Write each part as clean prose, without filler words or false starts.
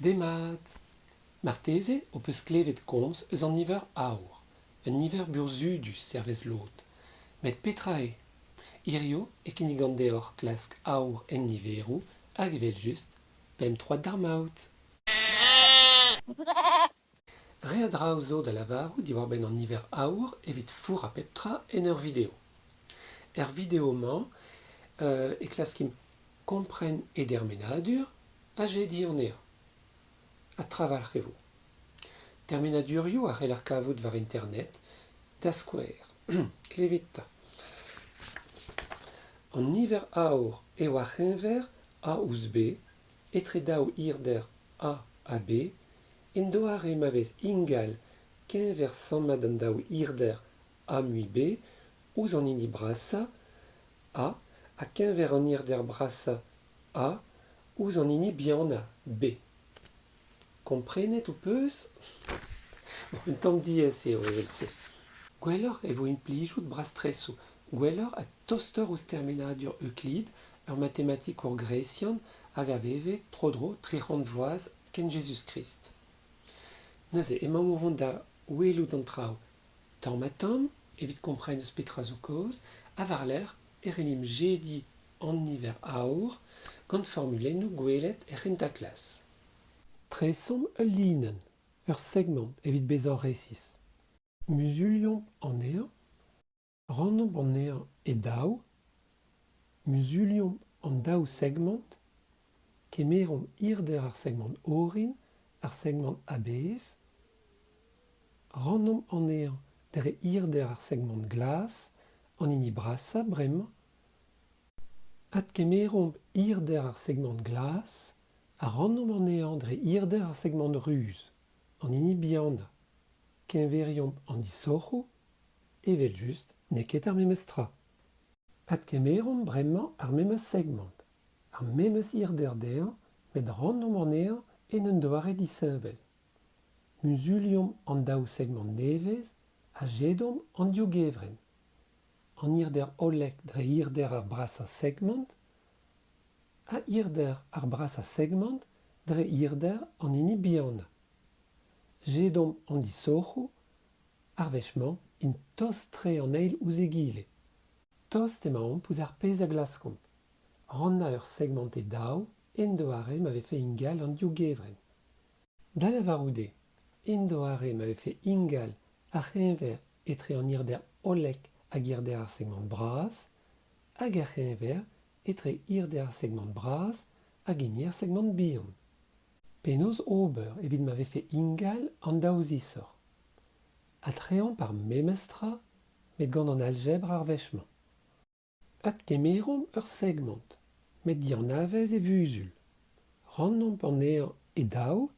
Demat! Marteze ho peus klevet komz eus an niver aour, un niver burzhudus hervez lod. Met petra eo? Hiziv e kinnigan deoc'h klask aour en niveroù hag evel-just pemp troad d'ar maout. Re a draoù zo da lavarout diwar-benn an niver aour evit fourrañ pep tra en ur video. Er video-mañ e klaskimp kompren e dermenadur ha jediñ anezhañ. Ha trawalc'h e vo. Termenadurioù a c'heller kavout war internet, da skouer. Klevit 'ta. An niver aour eo ar c'heñver A ouzh B etre daou hirder A ha B en doare ma vez ingal keñver sammad an daou hirder A mui B ouzh an hini brasañ A ha keñver an hirder brasañ A ouzh an hini bihanañ B. Komprenet ho peus ? Un tamm diaes eo evel-se. Gwelloc'h e vo implijout brastresoù, gwelloc'h ha tostoc'h ouzh termenadur Euklid, ur matematikour gresian hag a veve tro-dro 300 vloaz kent Jezuz-Krist. Neuze emaomp o vont da welout an traoù tamm-ha-tamm evit kompren eus petra zo kaoz ha war-lerc'h e c'hellimp jediñ an niver aour gant formulennoù gwelet er c'hentañ klas. Tresomp ul linenn, ur segmant evit bezañ resis. Muzuliomp anezhañ, rannomp anezhañ e daou, muzuliomp an daou segmant, kemeromp hirder ar segmant orin, ar segmant a-bezh, rannomp anezhañ dre hirder ar segmant glas, an hini brasañ bremañ, Adkemeromp hirder ar segmant glas ha rannomp anezhañ dre hirder ar segmant ruz, an hini bihanañ. Keñveriomp an disoc'hoù, evel-just n'eo ket ar memes tra. Adkemeromp bremañ ar memes segmant, ar memes hirder dezhañ met rannomp anezhañ en un doare disheñvel. Muzuliomp an daou segmant nevez ha jedomp an div gevrenn. An hirder hollek dre hirder ar brasañ segmant ha hirder ar brasañ segmant dre hirder an hini bihanañ. Jedomp an disoc'hoù, ar wech-mañ int tost-tre an eil ouzh egile. Tost emaomp ouzh ar pezh a glaskomp, rannañ ur segmant e daou en doare ma vefe ingal an div gevrenn. Da lavarout eo, en doare ma vefe ingal ar c'heñver etre an hirder hollek hag hirder ar segmant bras, hag ar c'heñver etre hirder ar segmant bras hag hini ar segmant bihan. Penaos ober evit ma vefe ingal an daou zisoc'h ? Adc'hreomp ar memes tra met gant an aljebr ar wech-mañ. Adkemeromp ur segmant, met dianavez e vuzul. Rannomp anezhañ e daou,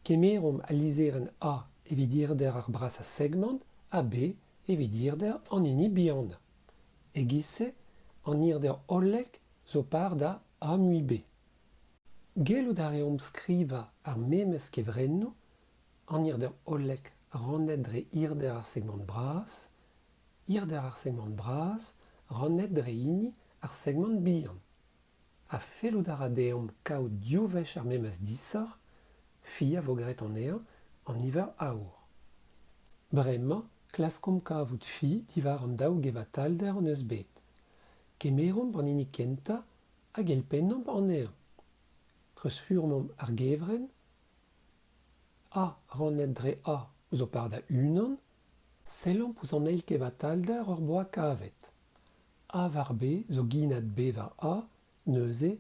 kemeromp al lizherenn A evit hirder ar brasañ segmant ha B evit hirder an hini bihanañ. E-giz-se, an hirder hollek zo par da A mui B. Gellout a reomp skrivañ ar memes kevrennoù, an hirder hollek rannet dre hirder ar segmant bras, Hirder ar segmant bras rannet dre hini ar segmant bihan. Ha fellout a ra deomp kaout div wech ar memes disoc'h, fi a vo graet anezhañ an niver aour. Bremañ klaskomp kavout fi diwar an daou gevatalder hon eus bet. Kemeromp an hini kentañ hag elpennomp anezhañ. Treuzfurmomp ar gevrenn A rannet dre A zo par da unan, Sellomp ouzh an eil kevatalder hor boa kavet. A war B zo ginad B war A, neuze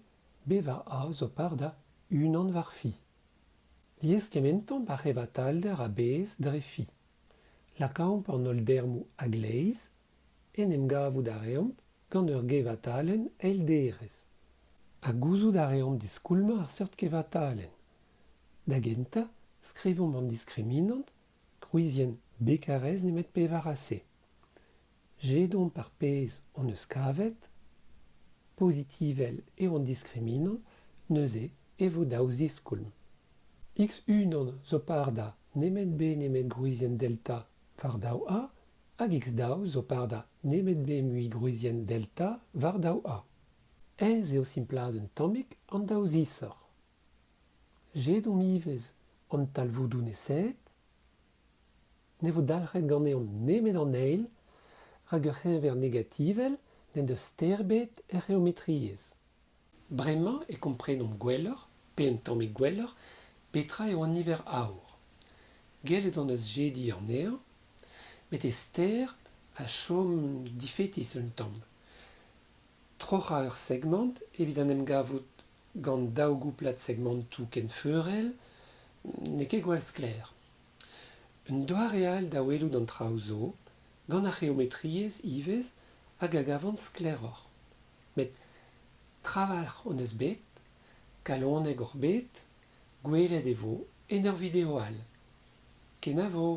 B war A zo par da unan war fi. Lieskementomp ar c'hevatalder a-bezh dre fi. Lakaomp an holl dermoù a-gleiz, en em gavout a reomp gant ur gevatalenn eil derez. Ha gouzout a reomp diskoulmañ ar seurt kevatalenn. Da gentañ, skrivomp an diskriminant Gwrizienn bekarez nemet pevar aze. Jedomp ar pezh hon eus kavet. Pozitivel eo an diskriminant, neuze e vo daou ziskoulm. X unan zo par da nemet B nemet gwrizienn delta war daou A hag X daou zo par da nemet B mui gwrizienn delta war daou A. Aes eo simplaat un tammig an daou zisoc'h. Jedomp ivez an talvoudoù nesaet. Ne vo dalc'het ganeomp nemet an eil, rak ur c'heñver negativel n'en deus ster ebet er c'heometriezh. Bremañ e komprenomp gwelloc'h, pe un tammig gwelloc'h, petra eo an niver aour. Gellet hon eus jediñ anezhañ, met e ster a chom difetis un tamm. Troc'hañ ur segmant evit en em gavout gant daou gouplad segmantoù kenfeurel n'eo ket gwall sklaer. Un doare all da welout an traoù zo, gant ar c'heometriezh ivez hag a gavan sklaeroc'h. Met trawalc'h hon eus bet, kalonek oc'h bet, gwelet e vo en ur video all. Kenavo!